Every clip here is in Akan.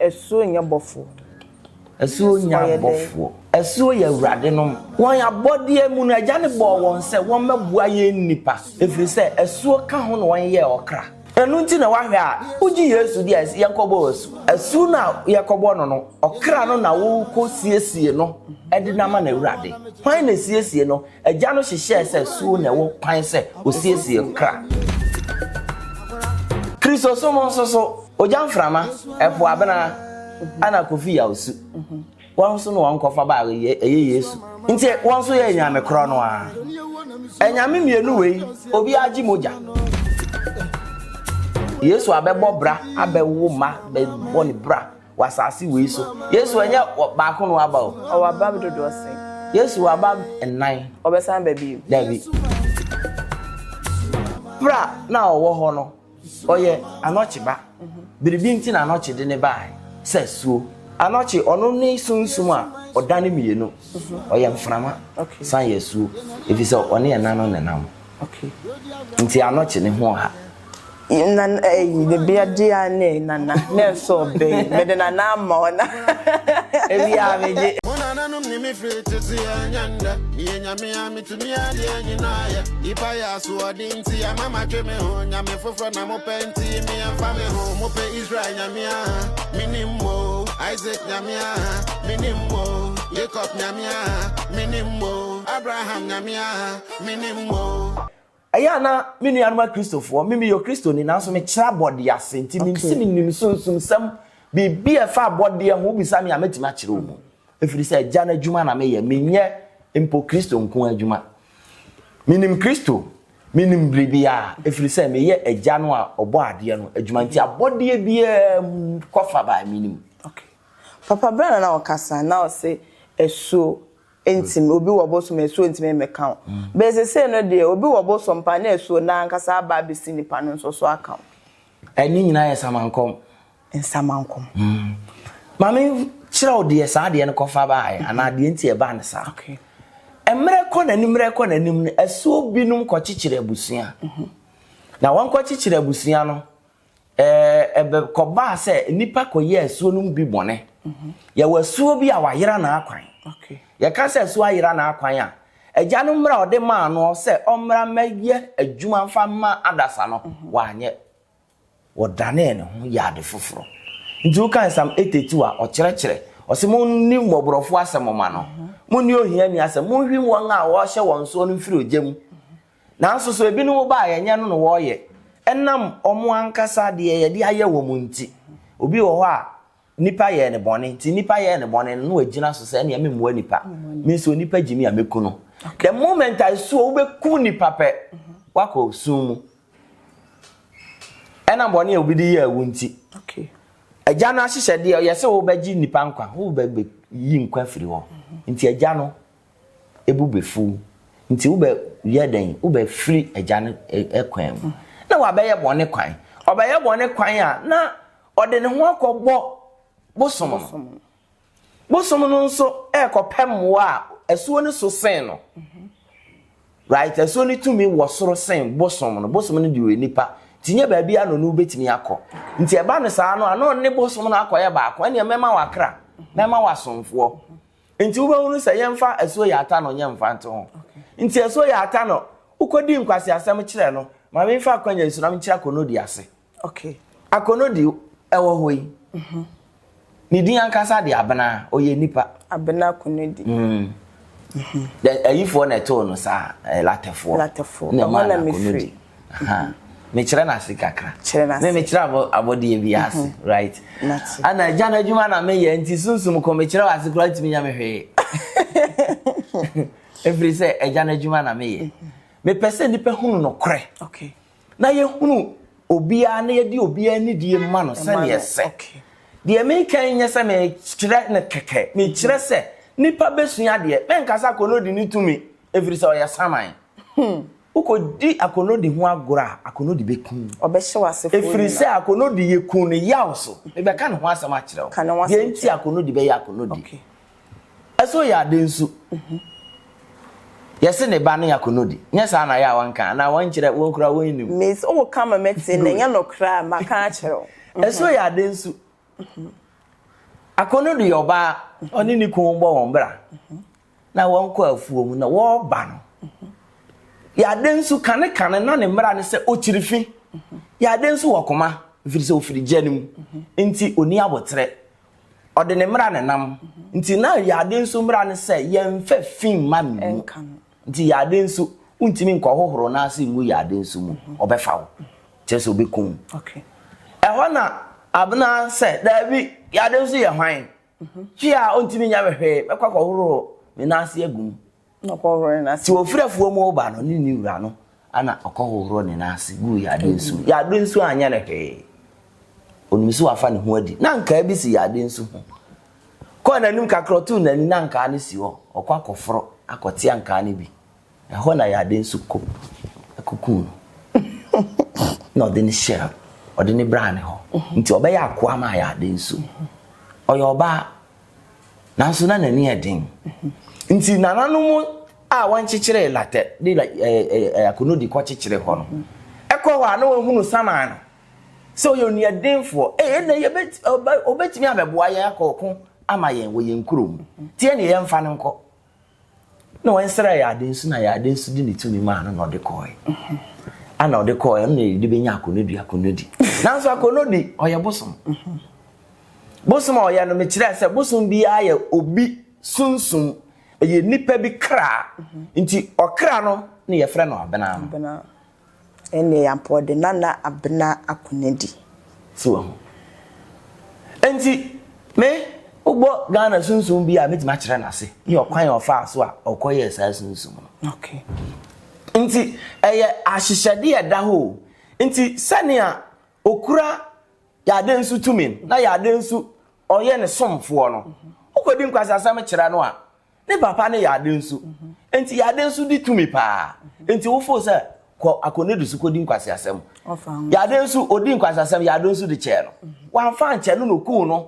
Asuo nyɛ bɔfoɔ. Asuo nyɛ Ɔyɛ dɛn? abɔfoɔ. Asuo yɛ Awurade nom. Wɔn abɔdeɛ mu no, Agya no bɔɔ wɔn sɛ wɔmmɛboa yɛn nnipa, ɛfiri sɛ asuo ka ho na wɔyɛɛ ɔkra. Ɛno nti na woahwɛ a, wogye Yesu di a, ɛsɛ yɛnkɔbɔ asu. Asu no a yɛkɔbɔ no no, ɔkra no na wokɔsiesie no de no ama n'Awurade. Hwan na ɛsiesie no? Agya no hyehyɛɛ sɛ asuo na ɛwɔ kwan sɛ ɔsiesie kra. Kristosom nso so, ogya mframa, ɛpo abena, ana Kofi Yawsu. Wɔn nso na wɔn kɔfa baa ɛyɛ Yesu. Nti wɔn nso yɛ anyame korɔ no ara. Anyame mmienu wei, obiara gye mogya. Yesu abɛbɔ bra, abɛwo mma, bɛbɔ ne bra wɔ asase wei so. Yesu ɛnyɛ baako na waba o. Ɔwɔ aba dodoɔ sɛn? Yesu wɔ aba nnan. Ɔbɛsan ba bio? Dabi. Bra na ɔwɔ hɔ no, ɔyɛ Anɔkye ba. Biribi nti na Anɔkye de ne bae sɛ asuo. Anɔkye, ɔno ne sunsum a ɔdane mmienu. Ɔyɛ mframa san yɛ asuo, ɛfiri sɛ ɔne ɛna no na ɛnam. Nti Anɔkye ne ho ɔha. Nana ɛyi ne bia di a ne nana ne ɛsɛ ɔbɛ yi mede nana ama wo na. Ebi a megye. Mo nananom ne me firi tete ɛnyɛ ndɛ. Meyɛ nyame a metumi adeɛ nyinaa yɛ. Nipa yɛ asoɔden nti ama matwe me ho. Nyame foforɔ na mopɛ nti me ɛmfa me ho. Mopɛ Israel nyame a menim mo. Isaac nyame a menim mo. Jacob nyame a menim mo. Abraham nyame a menim mo. Ɛyɛ a na me nuanom Akristofoɔ, me meyɛ Okristoni nanso mekyerɛ abɔdeɛ ase nti mensi menim sunsumsɛm, biribi a ɛfa abɔdeɛ ho wobisa me a mɛtumi akyerɛ wo mu. Ɛfiri sɛ Agya no adwuma na meyɛ, menyɛ mpo Kristo nko adwuma. Menim Kristo, menim biribiara, ɛfiri sɛ meyɛ Agya no a ɔbɔ adeɛ no adwuma nti abɔdeɛ biara mu kɔfa baa menim. Okay. Papa berɛ a na ɔkasa na ɔse asuo ntumi, obi wɔ bosom asuo ntumi mmɛka wo. But sesei no deɛ obi wɔ bosom pa na asuo no ankasa aba abɛsi nipa no nso so aka wo. Ɛne nyinaa yɛ samankɔm. Nsamankɔm. Ma me kyerɛ wo deɛ saa adeɛ no kɔfa baeɛ anaa deɛ nti ɛbaa no saa. Okay. Mmerɛ kɔ n'anim mmerɛ kɔ n'anim no asuo binom kɔkyekyere abusua. Na wɔn kɔkyekyere abusua no ɛbɛ kɔbaa sɛ nnipa kɔyɛɛ asuo no mu bi bɔne. Yɛwɔ asuo bi a wayera n'akwan. Okay. Yɛka sɛ asuo ayera n'akwan a, agya no mmra a ɔde maa no sɛ ɔmmra mmɛyɛ adwuma mfa mma adasa no, wanyɛ. Wɔdanee ne ho yɛɛ ade foforɔ. Nti wokan Psalm 82 a, ɔkyerɛkyerɛ. Ɔse monni mmɔborɔfoɔ asɛm mma no. Monni ohiani asɛm. Monhwim wɔn a wɔhyɛ wɔn soɔ no mfiri ogya mu. Nanso so ebinom ba a ɛnyɛ no na wɔreyɛ ɛnam wɔn ankasa deɛ yɛde ayɛ wɔn nti. Obi wɔ hɔ a nipa yɛɛ no bɔne nti nipa yɛɛ no bɔne no na wagyina so sɛ ɛnea memmua nipa. Me nso nipa gye me a mɛku no. The moment a ɛsuo wobɛku nipa pɛ wakɔ sum mu. Ɛnam bɔne a obi de yɛɛ wo nti. Agya no ahyehyɛdeɛ ɔyɛ sɛ wobɛgye nipa nkwa, wobɛyi nkwa firi hɔ. Nti agya no bo bɛfuw. Nti wobɛyɛ dɛn? Wobɛfiri Agya no kwan mu. Na wabɛyɛ bɔne kwan. Ɔbɛyɛ bɔne kwan a, na ɔde ne ho akɔbɔ bosom no. Bosom no nso ɛrekɔpɛ mmoa a asuo no so sen no. Right? Asuo no tumi wɔ soro sen bosom no. Bosom no deɛ ɔyɛ nipa. Nti nyɛ baabi a na ɔno wobɛtumi akɔ. Nti ɛba no saa no a, na ɔne bosom no akɔyɛ baako. Ɛnneɛ mɛma wakra, mɛma wasomfoɔ. Nti wobɛhunu sɛ yɛmfa asuo yɛ ata no nyɛ mfa nto ho. Nti asuo yɛ ata no, wokɔdi nkwaseasɛm kyerɛ no, ma memfa akwanya yi so na menkyerɛ Akonodi ase. Okay. Akonodi ɛwɔ hɔ yi. Mhm. Ne din ankasa de Abena, ɔyɛ nipa. Abena Akonodi. Mm. Mhm. Ayifoɔ na ɛtoo no saa, eh, Latɛfoɔ. Latɛfoɔ. Na ɛmaa Ɛhɔ na no mefiri. Akonodi. Aha. Mekyerɛ no ase kakra. Kyerɛ no ase. Me mekyerɛ abɔ abɔdeɛ bi ase, mhm. right? Nate. Ana agya no adwuma na meyɛ nti sunsum ko mekyerɛ wo ase koraa ntumi nya me hwee. Ɛfiri sɛ agya no adwuma na meyɛ. Mhm. Mepɛ sɛ nnipa hunu nokorɛ. Okay. Na yɛhunu obiara na yɛde obiara nidie ma no sɛdeɛ ɛsɛ. Okay. Deɛ meka yi nyɛ sɛ mekyerɛ no kɛkɛ, mekyerɛ sɛ nipa bɛsua adeɛ. Mɛnkasa akɔnnɔdi ne tumi ɛfiri sɛ ɔyɛ saman. Hmm. Wokɔdi akɔnnɔdi ho agorɔ a, akɔnnɔdi bɛku wo. Ɔbɛhyɛ w'asefoɔ Ɛfiri nyinaa. sɛ akɔnnɔdi yɛ ku no yaw so. Mebɛka ne ho asɛm akyerɛ wo. Ka ne ho asɛm Deɛ nti kyerɛ. akɔnnɔdi bɛyɛ akɔnnɔdi. Okay. Ɛsɛ ɔyɛ ade nso. Yɛse ne ba ne akɔnnɔdi. Nyɛ saa na yɛ a wɔnka anaa wɔnkyerɛ wɔn koraa wɔnnim. Miss, woka ma mɛte na ɛnyɛ nokorɛ a, maka akyerɛ wo. Ɛsɛ ɔyɛ ade nso. Akɔnɔdu yɛ ɔbaa, ɔne ne kunu bɔ wɔn bra. Na wɔnkɔ afuo mu na wɔreba no. Yade nso kane kane na ne mmara ne sɛ ɔkyiri fi. Yade nso wɔ koma, ɛfiri sɛ ɔfiri gya no mu. Nti ɔni aboterɛ. Ɔde ne mmara ne nam. Nti na yade nso mmara ne sɛ yɛmfa fi mma ne mu. Nti yade nso wontumi nkɔhohoro n'ase ngu yade nso mu. Ɔbɛfa wo. Kyerɛ sɛ ɔbɛkum wo. Ɛhɔ na Abena sɛ, Daabi, yade nso yɛ hwan? Hwee a ɔntumi nyɛ me hwee, mɛkɔ akɔhoro me nan ase agu mu. Nti ɔfiri afuo mu reba no, ne ne wura no ana ɔkɔhohoro ne nan ase guu yade nsu mu. Yade nsu anyɛ no hwee. Ɔnim sɛ wafa ne ho adi. Na nkaa bi si yade nsu ho. Kɔɔ n'anim kakra, ɔtoo n'ani na nkaa no si hɔ. Ɔkɔ akɔforo akɔte ankaa no bi. Ɛhɔ na Yade nso kɔ kɔkuu no, na ɔde no hyɛɛ, ɔde no braa ne hɔ. Nti ɔbɛyɛ akoa maa Yade nso. Ɔyɛ ɔbaa, nanso na n'ani yɛ den. Nti nananom a wɔnkyekyeree latɛ de akonodi kɔkyekyere hɔ no, ɛkɔ hɔ a na wɔhunu saman no sɛ ɔyɛ onuadenfoɔ. Ee, ɛnna ɔbɛtumi abɛboa yɛn akɔ ɔko ama yɛn wɔ yɛn kurom. Nti ɛnneɛ yɛmfa no nkɔ. Na wɔnsrɛɛ Yade nso na Yade nso de ne tumi maa no na ɔde kɔɔe. Ana ɔde kɔɔe ɛno na yɛde bɛnya Akonodi Akonodi. Nanso Akonodi ɔyɛ bosom. Bosom a ɔyɛ no mekyerɛɛ sɛ bosom biara yɛ obi sunsum, ɛyɛ nipa bi kra. Nti ɔkra no na yɛfrɛ no abena no. Ɛnneɛ ampa ɔde Nana Abena Akonadi. So wahu? Enti me, wobɔ Ghana sunsum bi a mɛtumi akyerɛ no ase ne ɔkwan a ɔfaa so a ɔkɔyɛɛ saa sunsum no. Okay. Nti ɛyɛ ahyehyɛdeɛ a ɛda hɔ o. Nti sɛnea okura Yade nso tumi no, na Yade nso ɔyɛ ne somfoɔ no, wokɔdi nkwaseasɛm kyerɛ no a, Ne papa ne Yade nso. Enti Yade nso di tumi paa. Enti wofoo sɛ kɔ Akonadu so kɔdi nkwaseasɛm. Yade nso ɔdi nkwaseasɛm, Yade nso de kyɛɛ no. Wamfa ankyɛ no na ɔkuu no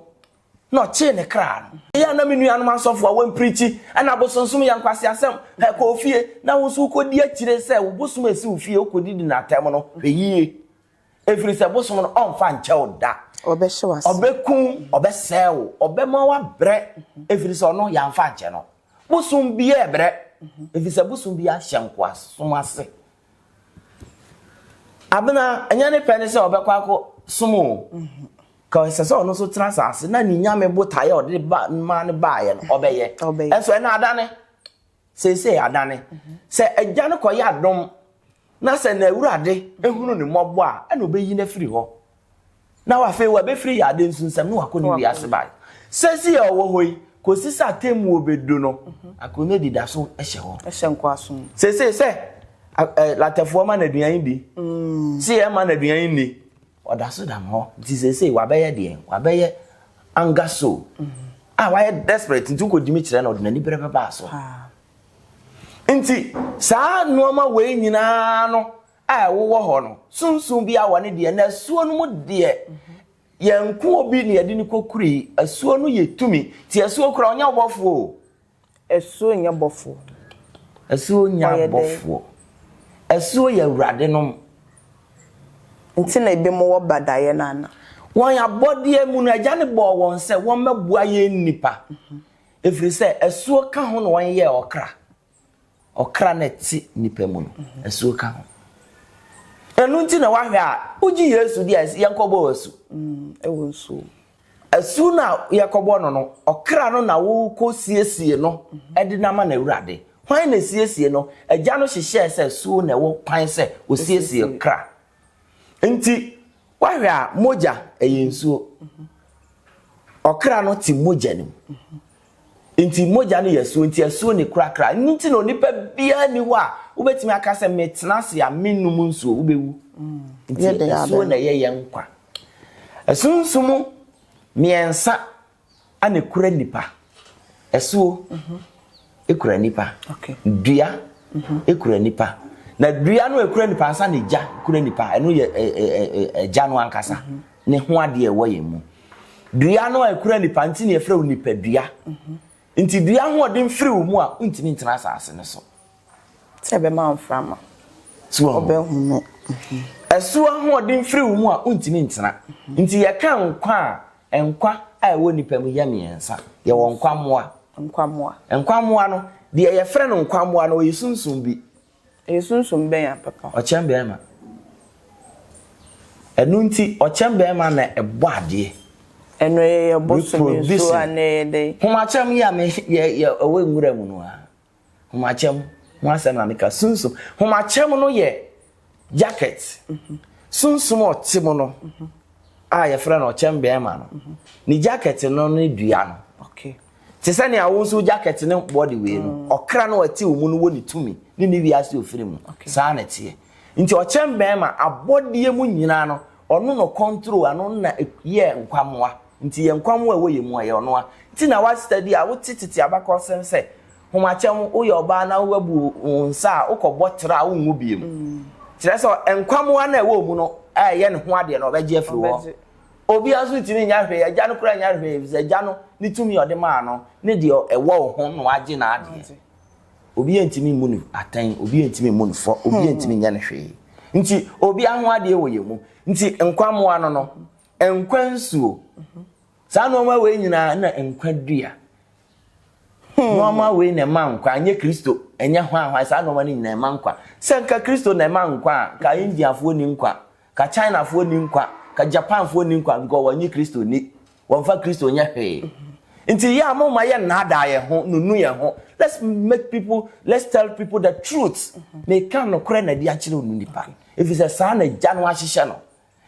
na ɔkyee ne kra no. Ɛyɛ a na me nuanom asɔfo a wɔmprikyi na abosonsom yɛ nkwaseasɛm. Hɛ, kɔ ofie na wo nso wokɔdi akyire sɛ wo bosom a ɛsi wo fie wokɔdidi no atɛm no, hwɛ yie. Ɛfiri sɛ bosom no ɔmfa nkyɛ wo da. Ɔbɛhye w'ase. Ɔbɛku wo, ɔbɛsɛe wo, ɔbɛma woabrɛ, ɛfiri sɛ ɔno yɛamfa ankyɛ no. Bosom biara ɛbrɛ, ɛfiri sɛ bosom biara hyɛ nkoasom ase. Abena, ɛnyɛ ne pɛ ne sɛ ɔbɛkɔ akɔ som o. Ka ɛsɛ sɛ ɔno nso tena asase na ne nyame botaeɛ a ɔde ba maa no baeɛ no ɔbɛyɛ. Ɛnso ɛna adane. Seesei adane. Sɛ agya no kɔyɛ adom na sɛ n'awurade hunu ne mmɔbɔ a, ɛna ɔbɛyi no afiri hɔ. Na afei wabɛfiri yade nso nsam na wakɔ ne wiase bae. Seesei a ɔwɔ hɔ yi, kɔsi sɛ atemmuo bɛdu no, akonnwa da so hyɛ hɔ. Hyɛ nkoasom. Seesei sɛ latɛfoɔ ma no aduan di, sɛ yɛmma no aduan nni, ɔda so dam hɔ. Nti seesei wabɛyɛ deɛn? Wabɛyɛ anger soul a wayɛ desperate nti wokɔgyimi kyerɛ no ɔde n'ani berɛ bɛba so. Nti saa nnoɔma wei nyinaa no a ɛwowɔ hɔ no, sunsum bi awɔ ne deɛ, na asuo no mu deɛ yɛnko obi na yɛde no kɔkuri. Asuo no yɛ tumi. Nti asuo koraa ɔnyɛ ɔbɔfoɔ o. Asuo nyɛ bɔfoɔ. Asuo nyɛ Ɔyɛ dɛn? abɔfoɔ. Asuo yɛ awurade nom. Nti na ebinom wɔ badaeɛ no ana? Wɔn abɔdeɛ mu no, Agya no bɔɔ wɔn sɛ wɔmmɛboa yɛn nnipa, ɛfiri sɛ asuo ka ho na wɔyɛɛ ɔkra. Ɔkra no a ɛte nnipa mu no, asuo ka ho. Ɛno nti na woahwɛ a, wogye Yesu di a, yɛnkɔbɔ wo asu. Ɛwɔ nsuo. Asu no a yɛkɔbɔ no no, ɔkra no na wokɔsiesie no de no ama n'Awurade. Hwan na ɛsiesie no? Agya no hyehyɛɛ sɛ asuo na ɛwɔ kwan sɛ ɔsiesie kra. Nti, woahwɛ a, mogya, ɛyɛ nsuo. Ɔkra no te mogya no mu. Nti mogya no yɛ asuo, nti asuo na ɛkura kra. Ɛno nti na onipa biara nni hɔ a wobɛtumi aka sɛ metena ase a mennom nsuo, wobɛwu. Nti asuo na ɛyɛ yɛn nkwa. Asunsum mmiɛnsa na ɛkura nipa. Asuo kura nipa, dua kura nipa. Na dua no ɛkura nipa ansa na egya kura nipa. Ɛno yɛ ɛgya no ankasa ne ho adeɛ ɛwɔ yɛn mu. Dua no a ɛkura nipa nti na yɛfrɛ wo nipadua. Nti dua ahoɔden firi wo mu a, wontumi ntena asase no so. Sɛ ɛbɛma mframa. So wahu? Ɔbɛhome. Asuo ahoɔden firi wo mu a, wontumi ntena. Nti yɛka nkwa a, nkwa, a ɛwɔ nipa mu yɛ mmiɛnsa. Yɛwɔ nkwammoa. Nkwammoa. Nkwammoa no, deɛ yɛfrɛ no nkwammoa no, ɔyɛ sunsum bi. Ɛyɛ sunsum bɛn a, papa? Ɔkyɛm bɛrima. Ɛno nti, ɔkyɛm bɛrima na ɛbɔ adeɛ. Ɛno ɛyɛ yɛ bosom nsuo anaa ɛyɛ dɛn? Homakyɛm yi a me yɛ yɛ ɛwɔ nwura mu no a. Homakyɛm ho asɛm na meka. Sunsum. Homakyɛm no yɛ jacket. Sunsum a ɔte mu no a yɛfrɛ no ɔkyɛm bɛrima no. Ne jacket no ne dua no. Okay. Te sɛ nea wo nso jacket ne body wei no, ɔkra no ɔte wo mu no wɔ ne tumi ne ne wiase ofiri mu. Saa na ɛteɛ. Nti ɔkyɛm bɛrima abɔdeɛ mu nyinaa no, ɔno no control ano na yɛ nkwammoa. Nti yɛ nkwammoa a ɛwɔ yɛ mu a yɛ ɔno a. Nti na wa study a wote tete abakɔsɛm sɛ homakyɛm woyɛ ɔbaa na woabu wo nsa a wokɔbɔ tra a wonwu biem. Kyerɛ sɛ nkwammoa no a ɛwɔ mu no a ɛyɛ ne ho adeɛ no ɔbɛgye afiri hɔ. Obiara nso ntumi nya hwee, agya no koraa nya hwee, efisɛ agya no ne tumi a ɔde maa no ne deɛ ɛwɔ wo ho na wagye n'adeɛ. Obiara ntumi mmu no atɛn, obiara ntumi mmu no fɔ, obiara ntumi nyɛ no hwee. Nti obiara ho adeɛ wɔ yɛn mu. Nti nkwammoa no no, nkwa nsuo. Saa nneɛma wei nyinaa na nkwa dua. Nneɛma wei na ɛma nkwa, ɛnyɛ Kristo, ɛnyɛ hwan hwan, saa nneɛma no nyinaa ɛma nkwa. Sɛ nka Kristo na ɛma nkwa a, nka Indiafoɔ ni nkwa, ka Chinafoɔ ni nkwa, ka Japanfoɔ ni nkwa, because wɔnye Kristo ni. Wɔmfa Kristo nyɛ hwee. Nti yɛ a moma yɛ nnaadaa yɛn ho, nunu yɛn ho. Let's make people, let's tell people the truth. Meka nokorɛ na de akyerɛ onu nipa. Ɛfiri sɛ saa na agya no ahyehyɛ no.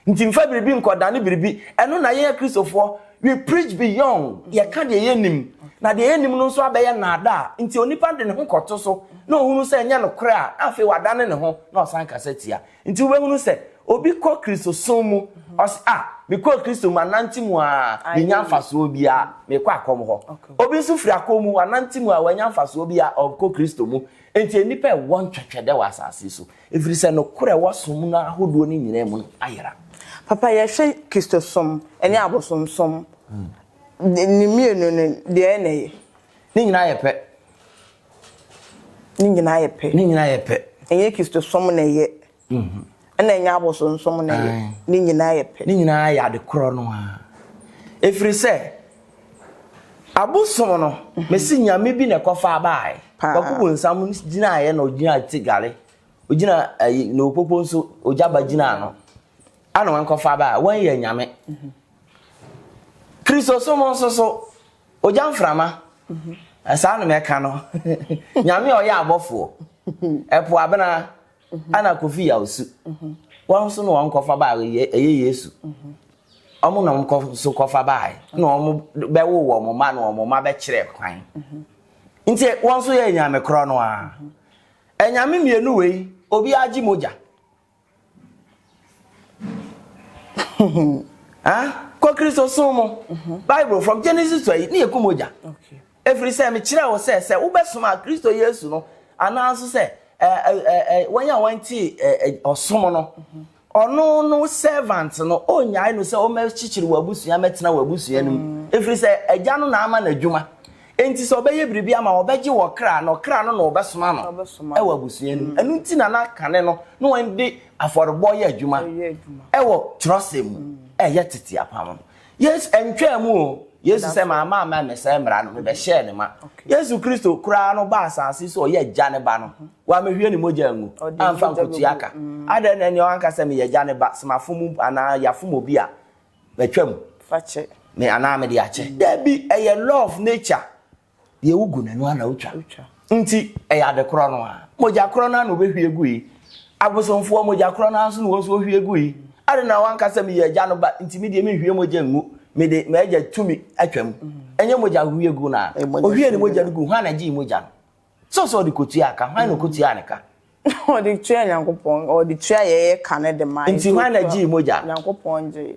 Nti mfa biribi nkɔdane biribi. Ɛno na yɛyɛ Kristofoɔ. We preach beyond. Yɛka deɛ yɛnim. Na deɛ yɛnim no nso abɛyɛ nnaadaa. Nti onipa de ne ho kɔto so na ohunu sɛ ɛnyɛ nokorɛ a, na afei wadane ne ho na ɔsan kasa tia. Nti wobɛhunu sɛ obi kɔ Kristosom mu, ɔse, ah, mekɔ Kristo mu anante mu a, menya mfasoɔ biara, mekɔ akɔm hɔ. Obi nso firi akɔm mu, anante mu a, wanya mfasoɔ biara, ɔkɔ Kristo mu. Nti nnipa ɛwɔ ntwɛtwɛdɛ wɔ asase so. Ɛfiri sɛ nokorɛ ɛwɔ som no ahodoɔ no nyinaa mu no ayera. Papa, yɛhwɛ Kristosom ne abosomsom, ne mmienu no, deɛ ɛna ɛyɛ? Ne nyinaa yɛ pɛ. Ne nyinaa yɛ pɛ. Ne nyinaa yɛ pɛ. Ɛnyɛ Kristosom na ɛyɛ. Ɛna ɛnyɛ abosomsom na ɛyɛ. Ne nyinaa yɛ pɛ. Ne nyinaa yɛ ade korɔ no a. Ɛfiri sɛ abosom no, mesi nyame bi na ɛkɔfa abaeɛ. Kwaku Bonsam gyinaeɛ na ogyina te gare. Ogyina ayi na opopo nso ogyaba gyina no. Ana wɔn kɔfa abaeɛ. Wɔn yɛ nyame. Kristosom nso so ogya mframa. Saa na mɛka no. Nyame a ɔyɛ abɔfoɔ. Ɛpo abena ana Kofi Yawsu. Wɔn nso na wɔn kɔfa baeɛ ɛyɛ Yesu. Ɔmo na wɔn kɔ so kɔfa baeɛ na wɔn bɛwo wɔn mma na wɔn mma bɛkyerɛ kwan. Nti wɔn nso yɛ nyame korɔ no a. Ɛnyame mmienu wei obi agye mogya. Ah, kɔ Kristo som mu. Bible from Genesis to ayi ne yɛ ku mogya. Ɛfiri sɛ mekyerɛ wo sɛ sɛ wobɛsom a Kristo Yesu no anaa nso sɛ wɔn a wɔnte ɔsom no ɔno no servant no ɔnyae no sɛ ɔmɛkyekyere wɔ abusua mɛtena wɔ abusua no mu. Ɛfiri sɛ agya no na ama n'adwuma. Enti sɛ ɔbɛyɛ biribi ama ɔbɛgye wɔ kra na ɔkra no na ɔbɛsoma no ɛwɔ abusua no mu. Ɛno nti na na kane no na wɔn de afɔrebɔ yɛ adwuma ɛwɔ twerɛsɛm mu ɛyɛ tete apam no. Yesu ɛntwaa mu o. Yesu sɛ maa maa maa mɛsɛe mmara no mebɛhyɛɛ ne ma. Yesu Kristo koraa no ba asase so ɔyɛ agya ne ba no. Wamehwie ne mogya angu amfa nkotua ka. Adɛn na ɛnea ɔanka sɛ meyɛ agya ne ba sɛ mafom anaa yɛafom obi a matwam me anaa mede akyɛ. Dabi, ɛyɛ law of nature. Deɛ wogu n'ano ana wotwa. Nti ɛyɛ ade korɔ no a. Mogya korɔ no a na wɔbɛhwie gu yi. Abosomfoɔ mogya korɔ no ara nso na wɔn nso wɔhwie gu yi. Ade na wanka sɛ meyɛ agya no ba nti me deɛ menhwie mogya ngu. Mede m'agya tumi atwam. Ɛnyɛ mogya hwie gu no a. Ohwie ne mogya no gu hwan na gyee mogya no? Sɛ sɛ ɔde kɔtua ka, hwan na ɔkɔtua ne ka? Ɔde tua Nyankopɔn, ɔde tua yɛyɛ ka no de ma. Nti hwan na gyee mogya no? Nyankopɔn gyee.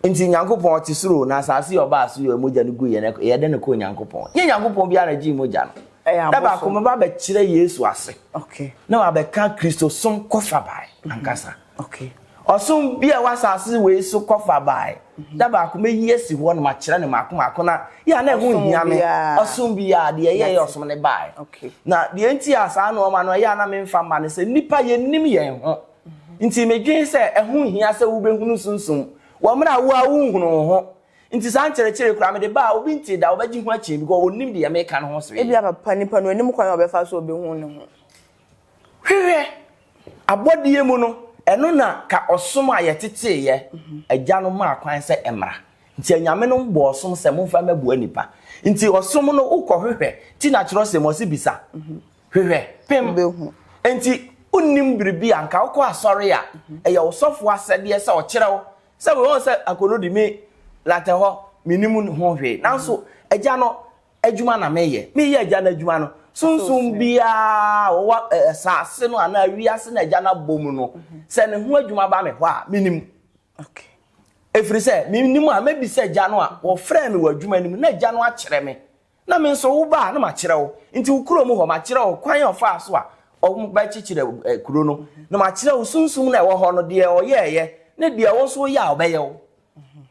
Nti Nyankopɔn ɔte soro na asase yɛ ɔbaa so yɛ mogya no gu yɛ no yɛ dɛn na ɛkɔɔ Nyankopɔn? Nyɛ Nyankopɔn biara na gyee mogya no. Da baako mɛba abɛkyerɛ Yesu ase. Okay. Na wabɛka Kristosom kɔfa bae ankasa. Okay. Ɔsom bi a ɛwɔ asase wei so kɔfa bae. Da baako mɛyi asi hɔ na makyerɛ no maako maako na yɛ a na ɛho nhia me. Ɔsom biara deɛ ɛyɛ yɛ ɔsom no bae. Na deɛ nti a saa nnoɔma no ɛyɛ a na memfa mma no sɛ nnipa yɛnnim yɛn ho. Nti medwen sɛ ɛho nhia sɛ wobɛhunu sunsum wɔ mmerɛ a wo a wonhunu wo ho. Nti saa nkyerɛkyerɛ koraa mede ba a, obi ntee da, ɔbɛgye ho akyi because ɔnnim deɛ meka no ho hwee. Ebia papa nipa no onim kwan a ɔbɛfa so ɔbɛhu ne ho. Hwehwɛ abɔdeɛ mu no, ɛno na ka ɔsom a yɛteteeɛ, agya no maa kwan sɛ ɛmmra. Nti anyame no bɔɔ ɔsom sɛ momfa mmɛboa nnipa. Nti ɔsom no wokɔ hwehwɛ, ti na kyerɛwsɛm ɔse bisa, hwehwɛ, pem. Nti wonnim biribi a, nka wokɔ asɔre a, ɛyɛ wo sɔfo asɛdeɛ sɛ ɔkyerɛ wo sɛ wei wɔn sɛ akɔnodi me latɛ hɔ mennim ho hwee. Nanso agya no adwuma na meyɛ. Meyɛ agya no adwuma no, sunsum biara a ɔwɔ asase no anaa wiase na agya no abɔ mu no, sɛ ne ho adwuma ba me hɔ a, menim. Ɛfiri sɛ, menim a, mɛbisa agya no a wɔfrɛɛ me wɔ adwuma no mu, na agya no akyerɛ me. Na me nso, woba a, na makyerɛ wo. Nti wo kurom hɔ, makyerɛ wo kwan a ɔfaa so a wɔbɛkyekyere kuro no, na makyerɛ wo sunsum no a ɛwɔ hɔ no, deɛ ɔyɛeɛ, ne deɛ wo nso woyɛ a ɔbɛyɛ wo.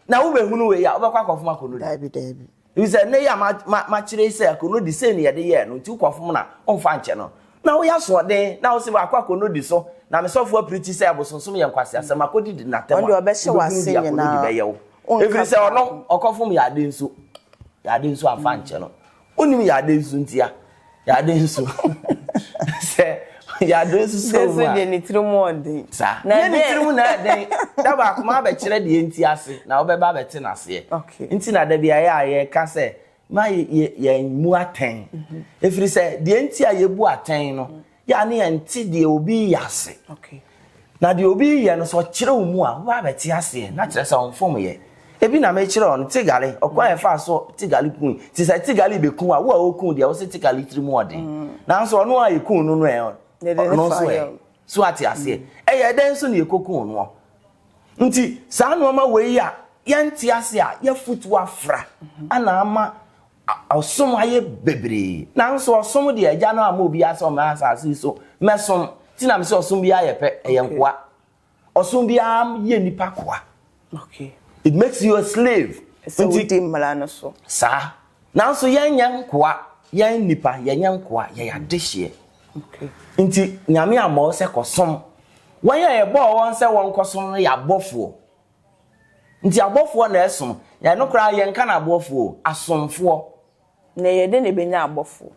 Na wobɛhunu wei a, wobɛkɔ akɔfom akɔnnɔdi. Daabi, daabi. Ɛfiri sɛ nnɛ yi a makyerɛ yi sɛ akɔnnɔdi sei na yɛde yɛɛ no, nti wokɔfom no a, womfa nkyɛ no. Na woyɛ asoɔden, na wose makɔ akɔnnɔdi so, na me sɔfo apirikyi sɛ abosonsom yɛ nkwaseasɛm, makɔdidi n'atɛm a, wobɛhunu deɛ akɔnnɔdi bɛyɛ wo. Ɛfiri sɛ ɔno, ɔkɔfom yɛ ade nso, yɛ ade nso amfa nkyɛ no. Wonim yɛ ade nso ntia. Yade nso. Sɛ yade nso sɛ mu a. Deɛ ne tiri mu ɔden. Saa. Na ne tiri mu na ɛden. Da baako ma abɛkyerɛ deɛ nti ase na wobɛba abɛte n'aseɛ. Okay. Nti na da bi ayɛ a yɛka sɛ ma yɛn mu atɛn. Ɛfiri sɛ deɛ nti a yɛbu atɛn no Yɛ a ne yɛnte deɛ obi reyɛ ase. Na deɛ obi reyɛ no, sɛ ɔkyerɛ wo mu a, wobɛba abɛte aseɛ, na kyerɛ sɛ ɔmfom yɛ. Ebi na mekyerɛ wo no, Tigale, ɔkwan a yɛfaa so Tigale kui. Nti sɛ Tigale bɛku a, wo a woku deɛ, wo se Tigale tiri mu ɔden. Nanso ɔno a yɛkuu no no ɛ, ɔno nso ɛ. So ate aseɛ? Ɛyɛ dɛn nso na yɛkɔkuu noɔ? Nti saa nnoɔma wei a yɛnte ase a, yɛafutu afra ana ama Ɔsom ayɛ bebree. Nanso ɔsom deɛ agya no amma obiara sɛ ɔmmra asase yi so mmɛsom. Nti na mesɛ ɔsom biara yɛ pɛ, ɛyɛ nkoa. Ɔsom biara yɛ nipa koa. It makes you a slave. Sɛ wodi mmara no so. Saa. Nanso yɛnyɛ nkoa, yɛn nipa yɛnyɛ nkoa, yɛyɛ adehyeɛ. Nti Nyame ammɔ wo sɛ kɔsom. Wɔn a yɛbɔɔ wɔn sɛ wɔnkɔsom no yɛ abɔfoɔ. Nti abɔfoɔ na ɛsom. Ɛno koraa yɛnka no abɔfoɔ o, asomfoɔ. Na ɛyɛ dɛn na ɛbɛnya abɔfoɔ?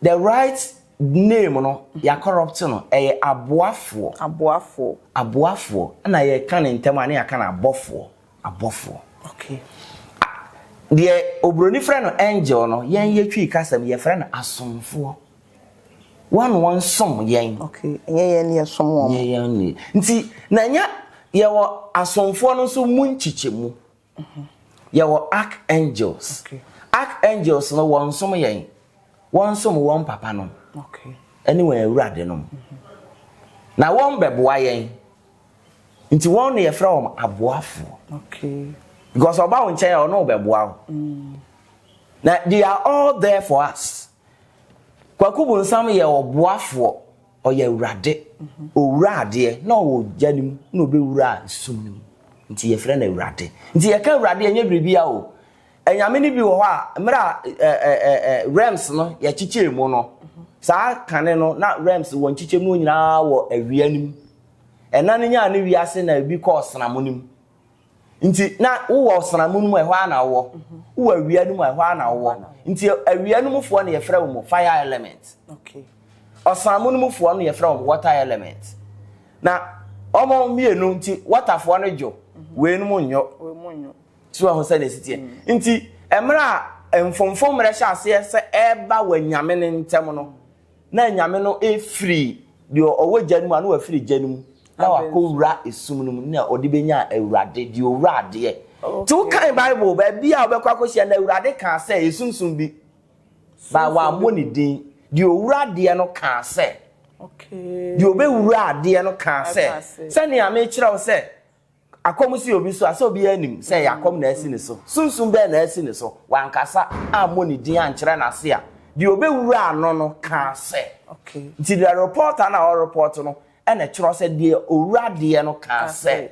The right name no, yɛ corrupt no, ɛyɛ aboafoɔ. Aboafoɔ. Aboafoɔ. Ɛna yɛka no ntɛm a na yɛaka no abɔfoɔ. Abɔfoɔ. Okay. Deɛ oburoni frɛ no angel no, yɛn yɛ Twi kasa mu yɛfrɛ no asomfoɔ. Wɔn wɔn som yɛn. Okay, ɛnyɛ yɛn ne yɛsom wɔn. Ɛnyɛ yɛn ne. Nti na ɛnyɛ yɛwɔ asomfoɔ no nso mu nkyekyɛmu. Yɛwɔ archangels. Okay. Archangels no wɔn som yɛn. Wɔn som wɔn papa nom. Okay. Ɛne wɔn awurade nom. Na wɔn bɛboa yɛn. Nti wɔn na yɛfrɛ wɔn aboafoɔ. Okay. Because ɔba wo nkyɛn a ɔno bɛboa wo. Na they are all there for us. Kwaku Bonsam yɛ ɔboafoɔ, ɔyɛ awurade, ɔwura adeɛ na ɔwɔ gya no mu na ɔbɛwura sum no mu. Nti yɛfrɛ no awurade. Nti yɛka awurade ɛnyɛ biribia o. Anyame no bi wɔ hɔ a, mmerɛ a realms no yɛkyekyɛɛ mu no, saa kane no na realms wɔ nkyekyɛ mu nyinaa wɔ awia no mu. Ɛna no nyaa ne wiase na ebi kɔɔ sram no mu. Nti na wowɔ ɔsram no mu a, ɛhɔ ara na wowɔ. Wowɔ awia no mu a, ɛhɔ ara na wowɔ. Nti awia no mufoɔ no yɛfrɛ wɔn fire element. Ɔsram no mufoɔ no yɛfrɛ wɔn water element. Na wɔn mmienu nti waterfoɔ no dwo, wei no mu nnwo. So ɛho sɛ na ɛsi teɛ. Nti mmerɛ a mfomfom mmerɛ hyɛ aseɛ sɛ ɛreba wɔ anyame no ntam no, na anyame no firi deɛ ɔwɔ gya no mu a na wafiri gya no mu na wakɔwura esum no mu na ɔde bɛnya awurade deɛ ɔwura adeɛ. Nti wokan Bible baabi a wobɛkɔ akɔhyia na awurade kaa sɛ esunsum bi ba wammɔ ne din deɛ ɔwura adeɛ no kaa sɛ deɛ ɔbɛwura adeɛ no kaa sɛ sɛnea mekyerɛ wo sɛ Akɔm si obi so a, sɛ obiara nim sɛ ɛyɛ akɔm na asi ne so. Sunsum bɛn na asi ne so? Wankasa ammɔ ne din ankyerɛ n'ase a, deɛ ɔbɛwura ano no kaa sɛ. Nti deɛ reporter no a ɔrepɔɔto no na ɛtwerɛ sɛ deɛ ɔwura adeɛ no kaa sɛ.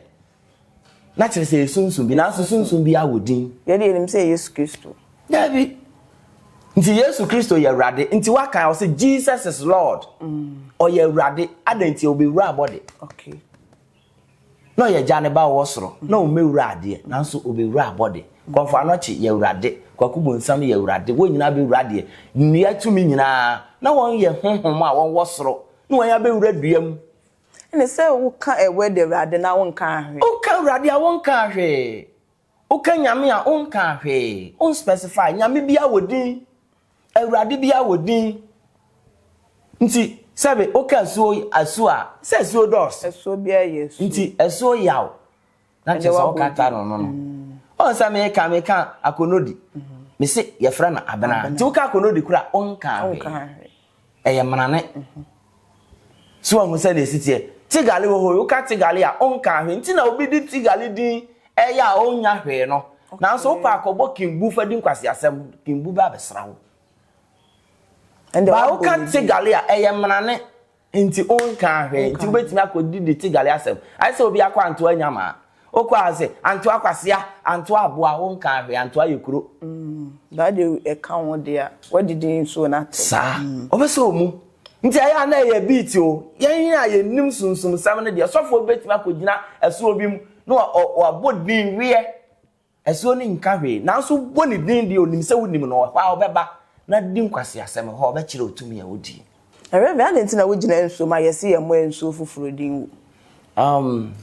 Na kyerɛ sɛ ɛyɛ sunsum bi, nanso sunsum biara wɔ din. Yɛn deɛ yɛnim sɛ ɛyɛ Yesu Kristo. Dabi. Nti Yesu Kristo yɛ Awurade. Nti waka ɔsɛ Jesus is Lord. Ɔyɛ Awurade. Adɛn nti ɔbɛwura abɔde. Okay. Na ɔyɛ Agya ne Ba a ɔwɔ soro, na ɔmmɛwura adeɛ, nanso ɔbɛwura abɔde. Kɔmfo Anɔkye yɛ Awurade, Kwaku Bonsam yɛ Awurade, wɔn nyinaa bɛwura deɛ, nnua tumi nyinaa, na wɔn yɛ honhom a wɔn wɔ soro, na wɔn abɛwura dua mu. Ɛne sɛ woka a word Awurade na wonkaa hwee. Woka Awurade a wonkaa hwee. Woka Nyame a wonkaa hwee. Wo specify. Nyame biara wɔ din. Awurade biara wɔ din. Nti sɛbe woka asuo asuo a, sɛ asuo dɔɔso. Asuo biara yɛ asuo. Nti asuo yaw. Na kyerɛ sɛ woka ta no no no. Ɔn sɛ meka meka akonodi. Mese yɛfrɛ no abena. Nti woka akonodi kora wonkaa hwee. Ɛyɛ mmarane. So wahu sɛdeɛ ɛsi teɛ? Tigale wɔ hɔ yi, woka Tigale a, ɔnkaa hwee. Nti na obi de Tigale din ɛyɛ a ɔnnya hwee no. Nanso wopɛ akɔbɔ Kimbu fa di nkwaseasɛm, Kimbu bɛ abɛsra wo. Ba woka Tigale a, ɛyɛ mmarane. Nti ɔnkaa hwee. Nti wobɛtumi akɔdidi Tigale asɛm. Ayɛ sɛ obi akɔ Antoa Nyamaa. Wokɔ a sɛ, Antoa Kwasea, Antoa Aboa, wonkaa hwee, Antoa yɛ kuro. That deɛ ɛka ho deɛ a, woadidi nsuo no atɛm. Saa. Ɔbɛsɛ ɔmu. Nti ɛyɛ a na ɛyɛ beat o. Yɛn a yɛnnim sunsumsɛm no deɛ, sɔfoɔ bi bɛtumi akɔgyina asuo bi mu na wabɔ din weɛ. Asuo no nka hwee, nanso wobɔ ne din deɛ ɔnim sɛ wonim no, ɛhɔ ara ɔbɛba na di nkwaseasɛm, ɛhɔ ara ɔbɛkyerɛ wo tumi a wodi. Rev. Adɛn nti na wogyina nsuo mu a yɛse yɛmmɔ nsuo foforɔ din wo? Um,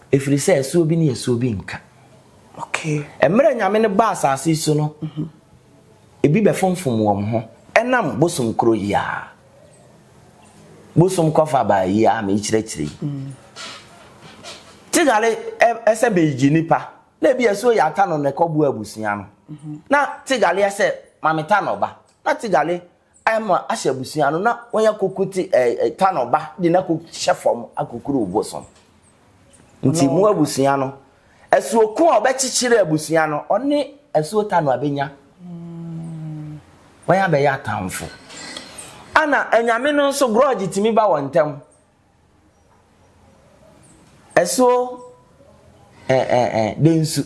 ɛfiri sɛ asuo bi ne asuo bi nka. Okay. Mmerɛ Nyame no baa asase yi so no, ebi bɛfomfom wɔn ho ɛnam bosom koro yi ara. Bosom kɔfa baa yi ara mekyerɛkyerɛ yi. Tigale ɛsɛ bɛyigye nipa na ebi asuo yɛ ata no na ɛkɔboa abusua no. Na Tigale ɛsɛ mame ta na ɔba. Na Tigale ama ahyɛ abusua no na wɔn akoko te ɛɛ ta na ɔba de na kɔ hyɛ fam akokuru bosom. Nti mu abusua no asuo ko a ɔbɛkyekyere abusua no ɔne asuo ta no abɛnya. Wɔn abɛyɛ atamfo. Ana anyame no nso grɔgye tumi ba wɔn ntam. Asuo ɛɛ densu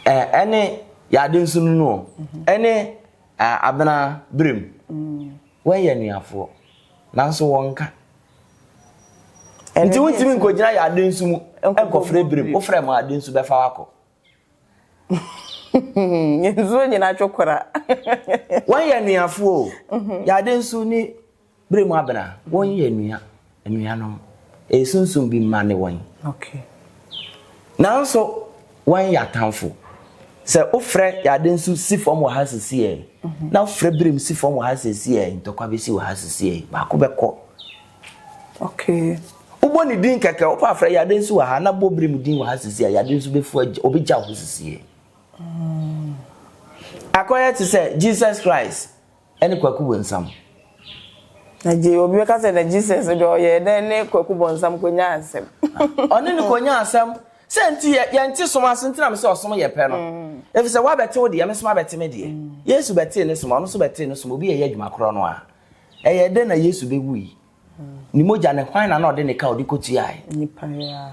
ɛɛ ɛne yadensu no no ɛne abena birem wɔn yɛ anuafoɔ nanso wɔn nka. Nti wontumi nkɔgyina yadensu mu nkɔfrɛ birem wofrɛ mu adensu bɛfa wakɔ. Nsuo nyina twokora. Wɔn yɛ anuafoɔ o yadensu ne Bere mu abena, wɔn yɛ nua, anuanom. Ɛyɛ sunsum bi mma ne wɔn. Okay. Nanso wɔn yɛ atamfo. Sɛ wofrɛ yade nso si fam wɔ ha sisi ɛ, mhm. na wofrɛ birim si fam wɔ ha sisi ɛ, ntɔkwa bɛsi wɔ ha sisi ɛ, baako bɛkɔ. Okay. Wobɔ ne din kɛkɛ, wopɛ afrɛ yade nso wɔ ha, na bɔ birim din wɔ ha sisi ɛ, yade nso bɛfu agya, obɛgya wo hɔ sisi ɛ. Mm. Akɔyɛ te sɛ Jesus Christ. Ɛne Kwaku Bonsam. Na gye obi bɛka sɛ na Jesus deɛ ɔyɛɛ dɛn ne Kwaku Bonsam kɔnyaa asɛm. Ɔne no kɔnyaa asɛm. Sɛ nti yɛ yɛnte som ase nti na me sɛ ɔsom yɛ pɛ no. Ɛfiri sɛ woabɛte wo deɛ me nso mabɛte me deɛ. Yesu bɛtee ne som ɔno nso bɛtee ne som obi yɛyɛ adwuma korɔ no a. Ɛyɛɛ dɛn na Yesu bɛwui? Ne mogya no, hwan na na ɔde ne ka a ɔde kɔtuae? Nnipa yi ara.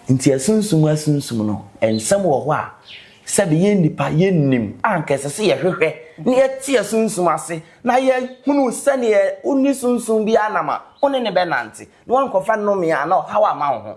Nti asunsum asunsum no, nsɛm wɔ hɔ a sɛbe yɛn nnipa yɛnnim a anka ɛsɛ sɛ yɛhwehwɛ na yɛte asunsum ase na yɛhunu sɛdeɛ wonni sunsum biara nam a wo ne no bɛnante na woankɔfa nnome anaa ɔhaw amma wo ho.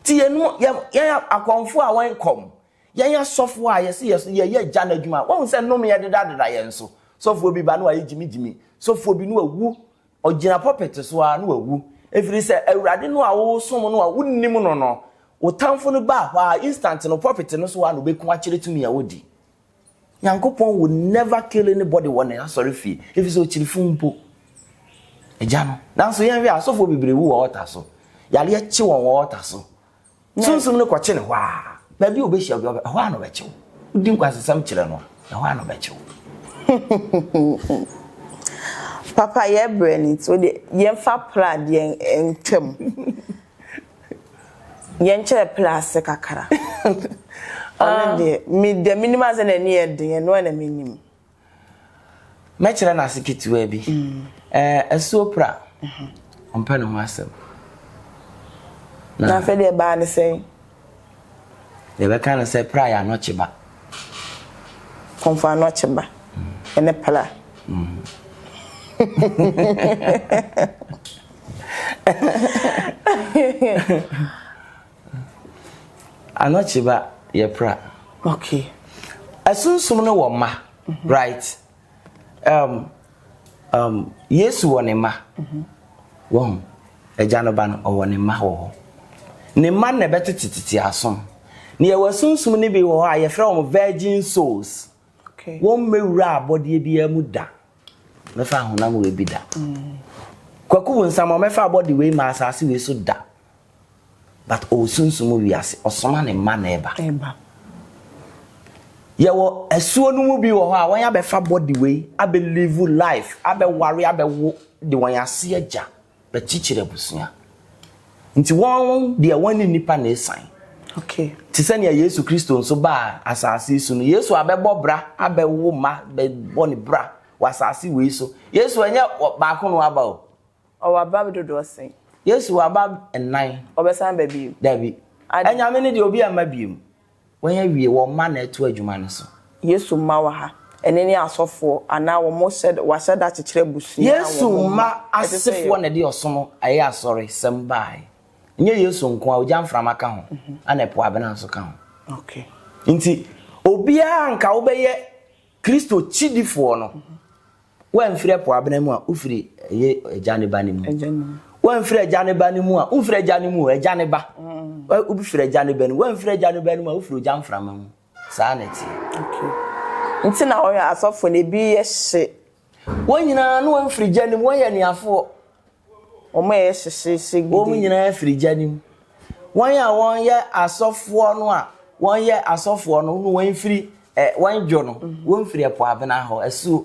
Nti yɛn yɛn akɔmfoɔ a wɔn kɔm, yɛn asɔfoɔ a yɛse yɛ yɛyɛ agya no adwuma, wɔn sɛ nnome ɛdedadeda yɛn so. Sɔfoɔ bi ba na wayɛ gyimigyimi, sɔfoɔ bi na wawu, ɔgyina pulpit so ara na wawu. Ɛfiri sɛ Awurade no a wosom no a wonnim no no, wo tamfo no baa hɔ a instant no pulpit no so ara na ɔbɛku akyerɛ tumi a ɔdi. Nyankopɔn will never kill anybody wɔ ne asɔre fie efisɛ ɔkyiri funu mpo. Agya no. Nanso yɛn hwɛ asɔfoɔ bebree wu wɔ ɔta so. Yareɛ kye wɔn wɔ ɔta so. Sunsum no kɔkye ne hɔ a. Baabi a ɔbɛhyia obi ɛhɔ a na ɔbɛkye wo. Wodi nkwasasɛm kyerɛ no a, ɛhɔ a na ɔbɛkye wo. Papa yɛbrɛ no nti wode yɛmfa pra deɛ ntwam. Yɛnkyerɛ plɛ ase kakra. Ɔno deɛ, me deɛ menim ara sɛ n'ani yɛ den, ɛno ara na menim. Mɛkyerɛ no ase ketewa bi. Ɛɛ asuo pra, ɔmpɛ ne ho asɛm. Na afei deɛ ɛbaa ne sɛn? Deɛ ɛbɛka no sɛ pra yɛ anɔkye ba. Kɔmfo anɔkye ba ɛne pra. Anɔkye ba yɛ pra. Okay. Asunsum no wɔ mma, right? Um, um, Yesu wɔ ne mma. Wahu? Agya no ba no, ɔwɔ ne mma wɔ hɔ. Ne mma na ɛbɛtetetete asom. Na yɛwɔ asunsum no bi wɔ hɔ a yɛfrɛ wɔn virgin souls. Okay. Wɔn mmɛwura abɔdeɛ biara mu da. Mɛfa ahonam wei bi da. Kwaku Bonsam ɔmɛfa abɔde wei ma asase wei so da. But ɔwɔ sunsum wiase, ɔsoma ne mma na ɛba. Ɛba. Yɛwɔ asuo no mu bi wɔ hɔ a wɔn abɛfa body wei, abɛ live life, abɛware, abɛwo de wɔn ase agya, bɛkyekyere abusua. Nti wɔn deɛ wɔn ne nipa na esan. Te sɛ nea Yesu Kristo nso baa asase yi so no, Yesu abɛbɔ bra, abɛwo mma, bɛbɔ ne bra wɔ asase wei so. Yesu ɛnyɛ baako no aba o. Ɔwɔ aba dodoɔ sɛn? Yesu wɔ aba nnan. Ɔbɛsan ba bio? Dabi. Anyame no deɛ obi amma bio. Wɔn awie, wɔn mma na ɛto adwuma no so. Yesu mma wɔ ha, ɛne ne asɔfoɔ anaa wɔn hyɛ, wɔahyɛ da kyekyere abusua a Yesu wɔn mma mma. Ɛte sɛ asefoɔ na ɛde ɔsom ɛyɛ asɔre sɛm baeɛ. Nyɛ Yesu nko a, ogya mframa ka ho, ɛna ɛpo abena nso ka ho. Nti obiara nka wobɛyɛ Kristo kyidifoɔ no, woamfiri ɛpo abena mu a, wofiri ɛyɛ agya ne ba ne mu. Agya ne mu. Woamfiri agya ne ba ne mu a, womfiri agya ne mu o, agya ne ba. Wofiri agya ne ba ne mu. Woamfiri agya ne ba ne mu a, wofiri ogya mframa mu. Saa na ɛteɛ. Okay. Nti na ɔyɛ asɔfo no ebi yɛ hye. Wɔn nyinaa no wɔmfiri gya ne mu, wɔyɛ anuafoɔ. Wɔn a ɛyɛ hyehyehye gidi. Wɔn nyinaa firi gya ne mu. Wɔn a wɔyɛ asɔfoɔ no a wɔyɛ asɔfoɔ no no wɔn firi ɛ wɔn dwo no, wɔn firi ɛpo abena hɔ asuo.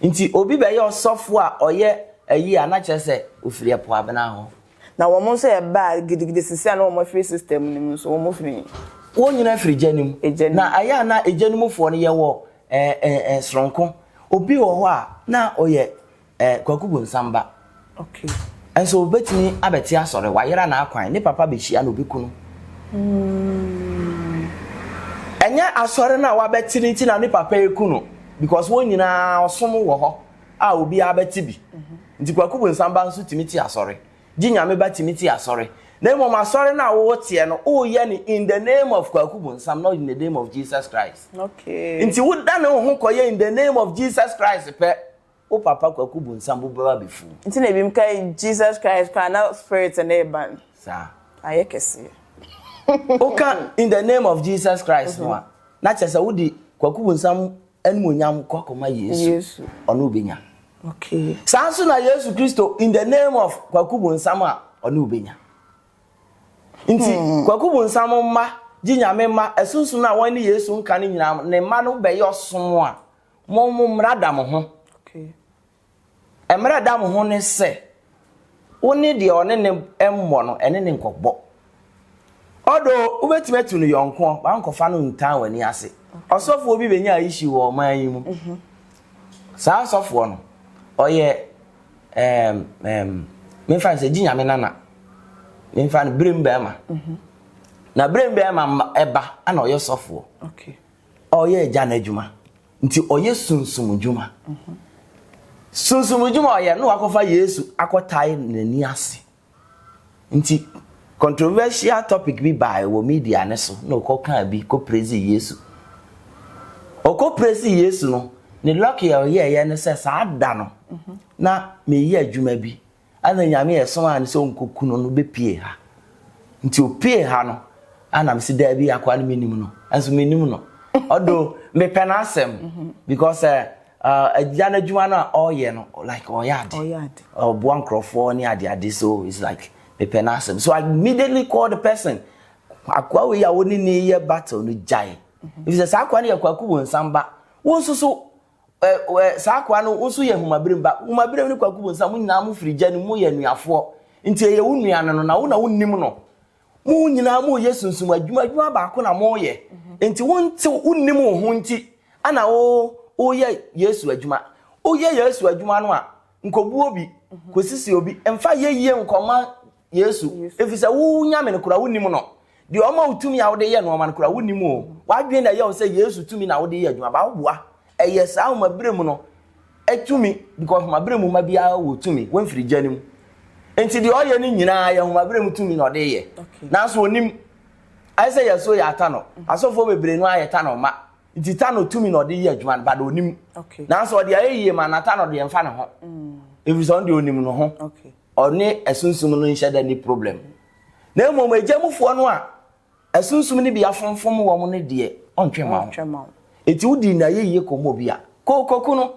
Nti obi bɛyɛ ɔsɔfoɔ a ɔyɛ ayi a na kyerɛ sɛ ofiri ɛpo abena hɔ. Na wɔn nso yɛ baa gidigidi sisi a na wɔn afiri system no mu nso wɔn firi. Wɔn nyinaa firi gya ne mu. Egya ne mu. Na ayɛ a na egya ne mufoɔ no yɛwɔ ɛɛ ɛɛ soronko. Obi wɔ hɔ a na ɔyɛ Kwaku Bonsam ba. Nso obetumi abɛte asɔre, wayera n'akwan, ne papa bɛhyia na obeku no. Ɛnyɛ asɔre no a wabɛte no nti na ne papa eku no, because wɔn nyinaa ɔsom wɔ hɔ a obiara bɛte bi. Nti Kwaku Bonsam ba nso tumi te asɔre. Gye Nyame ba tumi te asɔre. Na mmom asɔre no a wɔwɔ teɛ no, woyɛ no in the name of Kwaku Bonsam, not in the name of Jesus Christ. Nti woda ne ho kɔyɛ in the name of Jesus Christ pɛ, wo papa Kwaku Bonsam bo bɛba abɛfu. Nti na ebi ka Jesus Christ koraa na spirit ne ba no. Saa. Ayɛ kɛseɛ. Woka in the name of Jesus Christ no a, na kyerɛ sɛ wode Kwaku Bonsam animuonyam kɔ akɔma Yesu. Yesu. Ɔno wobɛnya. Okay. Saa nso na Yesu Kristo in the name of Kwaku Bonsam a, ɔno wobɛnya. Nti Kwaku Bonsam mma, gye Nyame mma, asunsun a wɔn ne Yesu nka no nyinaa, ne mma no bɛyɛ ɔsom a, mo mo mmara da mo ho. Mmara da mo ho ne sɛ, wo ne deɛ ɔne ne mmɔ no, ɛne ne nkɔbɔ. Ɔdo, wobɛtumi atu no yɔnko, wankɔfa no ntan w'ani ase. Ɔsɔfoɔ bi bɛnya issue wɔ ɔman yi mu. Saa ɔsɔfoɔ no, ɔyɛ memfa no sɛ gye Nyame nana. Memfa no berem bɛrima. Na berem bɛrima ɛba ana ɔyɛ sɔfoɔ. Ɔyɛ agya n'adwuma. Nti ɔyɛ sunsum dwuma. Sunsum dwuma ɔyɛ no wakɔfa Yesu akɔtae n'ani ase. Nti controversial topic bi baa wɔ media ne so na ɔkɔkaa bi kɔ praise Yesu. Ɔkɔ praise Yesu no, ne lucky a ɔyɛɛyɛ ne sɛ saa da no na meyɛ adwuma bi. Ana Nyame yɛ som a ne sɛ ɔnkɔku no no bɛpie ha. Nti opie ha no, ana mesi daabi akoa no menim no. Ɛnso menim no. Although mepɛ n'asɛm because agya n'adwuma no a ɔreyɛ no, like ɔyɛ ade. Ɔyɛ ade. Ɔboa nkurɔfoɔ ne ade ade, so it's like mepɛ n'asɛm. So I immediately called the person. Akoa wei a wo ne ne yɛ battle no gyae. Ɛfiri sɛ saa akoa no yɛ Kwaku Bonsam ba. Wo nso so saa akoa no wo nso yɛ Humabirim ba. Humabirim ne Kwaku Bonsam mo nyinaa mo firi gya no mu yɛ anuafoɔ. Nti ɛyɛ wo nua no no na wo na wonnim no. Mo nyinaa mo yɛ sunsum adwuma, adwuma baako na mo yɛ. Nti wonte wonnim wo ho nti ana wo woyɛ Yesu adwuma. Woyɛ Yesu adwuma no a nkɔbu obi, kɔsisi obi, mfa yɛ yie nkɔma Yesu. Ɛfiri sɛ wo Nyame no koraa wonnim no. Deɛ ɔma wo tumi a wode yɛ nneɛma no koraa wonnim o. W'adwene na ɛyɛ wo sɛ Yesu tumi na wode yɛ adwuma, ba woboa. Ɛyɛ saa ahomabere mu no tumi, because ahomabere mu ma biara wɔ tumi, wɔmfiri gya no mu. Nti deɛ ɔyɛ no nyinaa yɛ ahomabere mu tumi na ɔde yɛ. Nanso onim. Ayɛ sɛ yɛso yɛ ata no. Asɔfoɔ bebree no ayɛ ta no ma. Nti ta no tumi na ɔde yɛ adwuma no, but onim. Nanso ɔde ayɛ yie ma na ta no deɛ mfa ne ho. Ɛfiri sɛ ɔno deɛ onim no ho. Ɔne asunsum no nhyɛ da ni problem. Na mmom agya mufoɔ no a asunsum no bi afomfom wɔn no deɛ, ɔntwe ma wo. Enti wodi na ayɛ yie kɔmmɔ obi a, kɔkɔku no.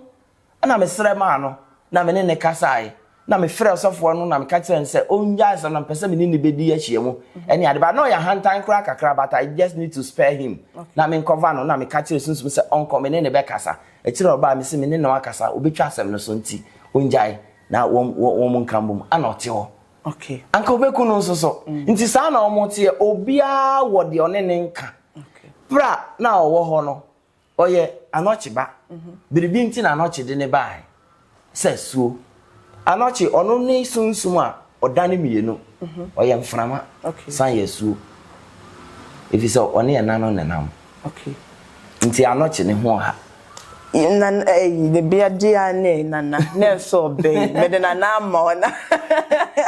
Ɛna mesrɛ maa no, na me ne no kasaeɛ, na mefrɛɛ ɔsɔfoɔ no na meka kyerɛɛ no sɛ ɔnnyae asɛm na mepɛ sɛ me ne no bɛdi ahyiamu ɛne ade, but na ɔyɛ ahantan koraa kakra, but I just need to spare him na menkɔva no. Na meka kyerɛɛ Sunsum sɛ ɔnkɔ, me ne no bɛkasa. Akyire ɔbaa, mese me ne no akasa, ɔbɛtwa asɛm no so nti ɔngyae na wɔn wɔn nka mbom. Ana ɔte hɔ anka ɔbɛku no nso so. Nti saa na wɔn teɛ, obiara wɔ deɛ ɔne ne nka. Pra na ɔwɔ hɔ no, ɔyɛ Anɔkye ba. Biribi nti na Anɔkye de ne baeɛ sɛ asuo. Anɔkye, ɔno ne sunsum a ɔdane mmienu. Ɔyɛ mframa, san yɛ asuo. Ɛfiri sɛ ɔne ɛna no nenam. Nti Anɔkye ne ho ɔha. Na ɛyi ne bea di a ne nana ne nso ɔbɛn mede nana ama wo na.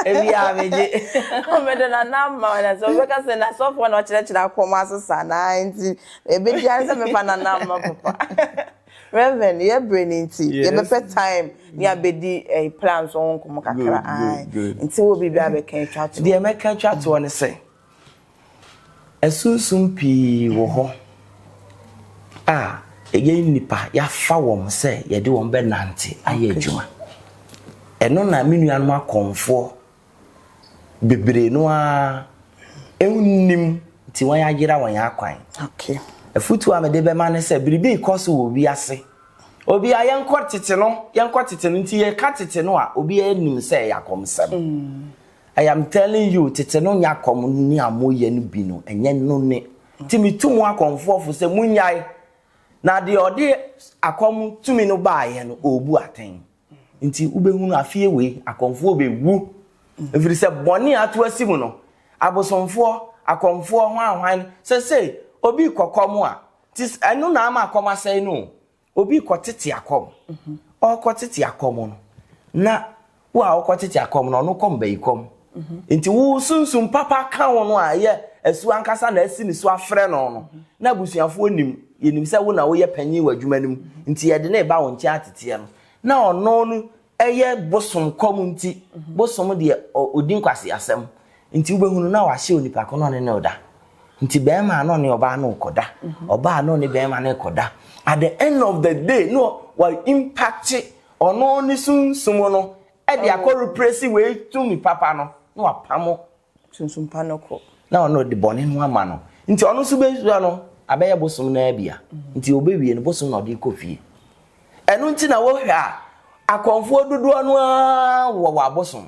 Ebi a megye. Mede nana ama wo na sɛ ɔbɛka sɛ na sɔfoɔ na ɔkyerɛkyerɛ akɔm asesa na nti ebi di a sɛ mefa nana ama papa. Reverend, yɛbrɛ ne nti yɛbɛpɛ time ne abɛdi plans ho nkɔmmɔ kakra. Nti wɔ biribi abɛka atwa to? Deɛ mɛka atwa toɔ ne sɛ asunsum pii wɔ hɔ a ɛyɛ nnipa yɛafa wɔn sɛ yɛde wɔn bɛnante ayɛ adwuma. Ɛno na me nuanom akɔmfoɔ bebree no ara nnim, nti wɔn ayera wɔn akwan. Afutuo a mede bɛma ne sɛ biribi rekɔ so wɔ wiase. Obi a yɛnkɔ tete no, yɛnkɔ tete no, nti yɛka tete no a, obi anim sɛ ɛyɛ akɔmsɛm. I am telling you, tete no nyɛ akɔm ne a moyɛ no bi no, ɛnyɛ no ne. Nti metu mu akɔmfoɔ fo sɛ munyae na deɛ ɔde akɔm tumi no baeɛ no, ɔrebu atɛn. Nti wobɛhunu afie wei akɔmfoɔ bɛwu, ɛfiri sɛ bɔne a ato asi mu no, abosomfoɔ, akɔmfoɔ ho ahwan sɛ sei obi kɔkɔm a nti ɛno na ama akɔm asɛe no o. Obi kɔtete akɔm, ɔkɔtete akɔm no, na wo a wokɔtete akɔm no, ɔno kɔm bɛyi kɔm. Nti wo sunsum papa ka wo no a ɛyɛ asuo ankasa na asi ne so afrɛ no, na abusuafoɔ nim, yɛnim sɛ wo na woyɛ panyin wɔ adwuma no mu, nti yɛde ne ba wo nkyɛn ateteɛ no, na ɔno no ɛyɛ bosom kɔm. Nti bosom deɛ ɔdi nkwasi asɛm, nti wobɛhunu na wahyɛ onipa ko na ɔne ne ɔda. Nti bɛrima no ne ɔbaa no kɔda, ɔbaa no ne bɛrima no kɔda. At the end of the day no, wa impact ɔno ne sunsum no ɛde akɔ replace wei tumi papa no na wapamo. Sunsum pa no kɔ. Na ɔno de bɔne no ama no, nti ɔno nso bɛsua no abɛyɛ bosom no abia. Nti ɔbɛwie no, bosom na ɔde kɔ fie. Ɛno nti na wɔhwɛ a, akɔmfoɔ dodoɔ no ara wɔ wɔ abosom,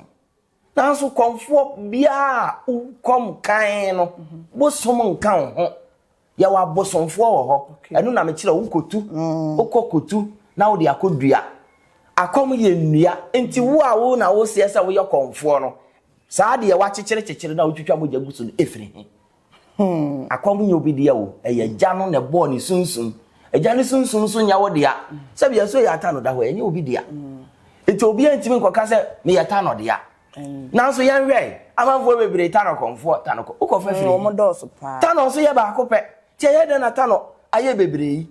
nanso kɔmfoɔ biara a wokɔm kan no, bosom nka wo ho. Yɛwɔ abosomfoɔ wɔ hɔ. Ɛno na mekyerɛ wokɔtu, wokɔ kotu na wode akɔdua akɔm. Yɛ nnua. Nti wo a wo na woseɛ sɛ woyɛ kɔmfoɔ no, saa deɛ wakyekyere kyekyere na wotwitwa mogya gu so no, ɛfiri he? Akɔm nyɛ obi deɛ o, ɛyɛ agya no na ɛbɔɔ ne sunsum. Agya ne sunsum nso nyɛ wo dea. Sɛbi ɛso yɛ ata no da hɔ, ɛnyɛ obi dea. Nti obiara ntumi nkɔka sɛ meyɛ ta no dea. Nanso yɛnhwɛ amanfoɔ bebree ta no kɔmfoɔ, ta no kɔ wokɔfa firi Wɔn dɔɔso paa. Ta no nso yɛ baako pɛ. Nti ɛyɛ dɛn na ta no ayɛ bebree yi?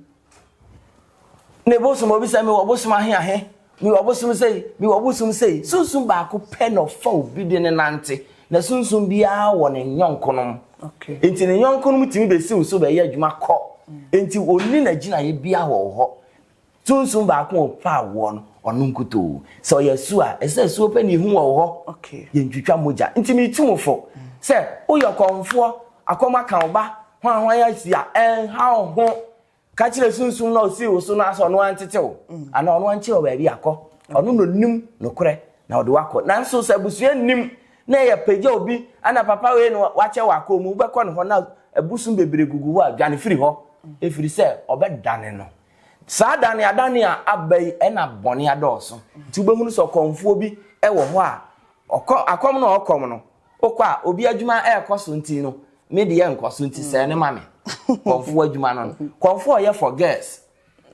Ne bosom, obi sɛ mewɔ bosom ahe ahe, mewɔ bosom sei, mewɔ bosom sei. Sunsum baako pɛ na ɔfa obi de ne nante, na sunsum biara wɔ ne nyɔnkonom. Nti ne nyɔnkonom tumi bɛsi wo so bɛyɛ adwuma kɔ. Nti ɔnni n'agyinaeɛ biara wɔ hɔ. Sunsum baako a ɔfa awoɔ no, ɔno nkutoo. Sɛ ɔyɛ asuo a, ɛsɛ asuo pɛ na ihu wɔ hɔ. Yɛntwitwa mogya. Nti metu mo fo sɛ woyɛ kɔmfoɔ, akɔm aka wo ba hwan hwan asi a, ɛnha wo ho. Ka kyerɛ sunsum na ɔsii wo so no asɛ ɔno antete wo anaa ɔno ankyerɛ wo baabi akɔ. Ɔno na onim nokorɛ na ɔde wakɔ. Nanso sɛ abusua nnim na ɛyɛ pagya obi ana papa wei no wakyɛ wɔ akɔ mu, wobɛkɔ ne hɔ na abusum bebree gugu hɔ a, dwane firi hɔ, ɛfiri sɛ ɔbɛdane no. Saa dane adane a aba yi, ɛna bɔne adɔɔso. Nti wobɛhunu sɛ ɔkɔmfoɔ bi wɔ hɔ a ɔkɔ akɔm no, ɔkɔm no wokɔ a, obi adwuma ɛrekɔ so, nti no me deɛ nkɔ so, nti sɛɛ ne ma me. Kɔmfoɔ adwuma no, kɔmfoɔ ɔyɛ for girls.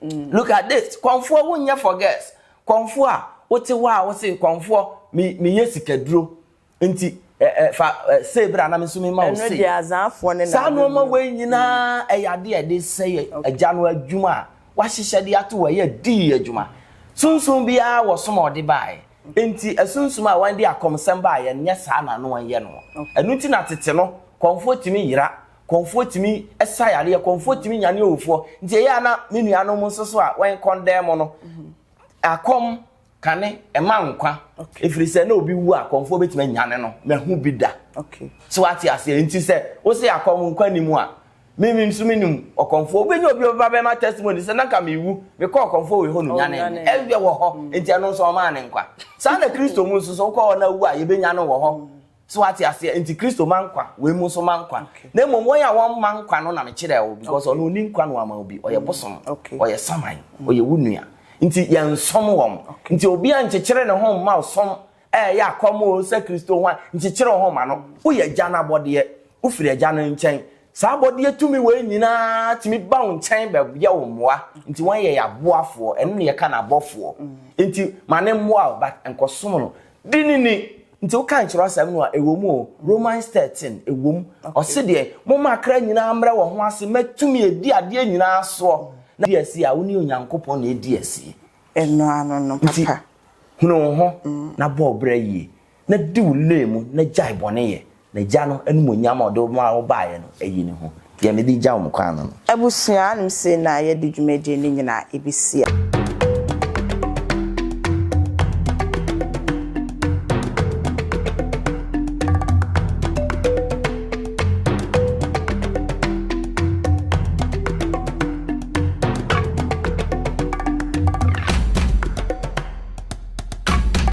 Look at this, kɔmfoɔ wonyɛ for girls. Kɔmfoɔ a wote hɔ a wose kɔmfoɔ, meyɛ sikaduro, nti Ɛ ɛ fa ɛ sei bra na me nso mema wo Ɛno sei. deɛ azaafoɔ ne na Saa nneɛma abɛmu. wei nyinaa ɛyɛ adeɛ a yɛde sɛe agya no adwuma a wahyehyɛ de ato hɔ, ɛyɛ dii adwuma. Sunsum biara wɔ som a ɔde baeɛ. Enti asunsum a wɔde akɔmsɛm baeɛ no, nyɛ saa na na wɔyɛ no. Ɛno nti na tete no, kɔmfoɔ tumi yera, kɔmfoɔ tumi sa yareɛ, kɔmfoɔ tumi nyane owufoɔ. Nti ɛyɛ a na me nuanom nso so a wɔn kɔndɛm no, akɔm kane ɛma nkwa. Ɛfiri sɛ na obi wu a, kɔmfoɔ bɛtumi anyane no. Mahu bi da. So wate aseɛ? Nti sɛ wose akɔm nkwa nni mu a, Me me nso menim ɔkɔmfoɔ. Wobɛnya obi a ɔbɛba bɛma testimony sɛ na nka mewu, mekɔɔ ɔkɔmfoɔ wei hɔ no nyanee me. Ɛyɛ wɔ hɔ, nti ɛno nso ɔmaa ne nkwa. Saa na Kristo mu nso, sɛ wokɔ hɔ na wu a, yɛbɛnya no wɔ hɔ. So wate aseɛ? Nti Kristo ma nkwa, wei mu nso ma nkwa. Na mmom wɔn a wɔmma nkwa no na mekyerɛɛ wo, because ɔno ɔnni nkwa na wama wo bi. Ɔyɛ bosom, ɔyɛ saman, ɔyɛ wo nua. Nti yɛnsom wɔn. Nti obiara nkyekyere ne ho mma ɔsom Ɛyɛ akɔm oo, sɛ Kristo ho a, nkyekyere wo ho ma no. Woyɛ Agya no abɔdeɛ. Wofiri Agya no nkyɛn. Saa abɔdeɛ tumi wei nyinaa tumi ba wo nkyɛn bɛyɛ wo mmoa. Nti wɔn yɛ yɛn aboafoɔ. Ɛno na yɛka no abɔfoɔ. Nti ma no mmoa wo, but nkɔsom no. Di no ni. Nti wokan kyerɛwsɛm no a, ɛwɔ mu o. Romans 13, ɛwɔ mu. Ɔse deɛ, momma akra nyinaa mmrɛ wɔn ho ase mma tumi a ɛdi adeɛ nyinaa soɔ. Na di asie a, wo ne Onyankopɔn na ɛdi asie. Ɛno ano no, Nti, papa. hunu wo ho na bɔ wo bra yie, na di wo lane mu na gyae bɔne yɛ, na Agya no animuonyam a ɔde wo maa wo baeɛ no ayi ne ho. Deɛ mede gya wo mo kwan no no. Abusua anom sei na yɛde dwumadie no nyinaa ɛbɛsi.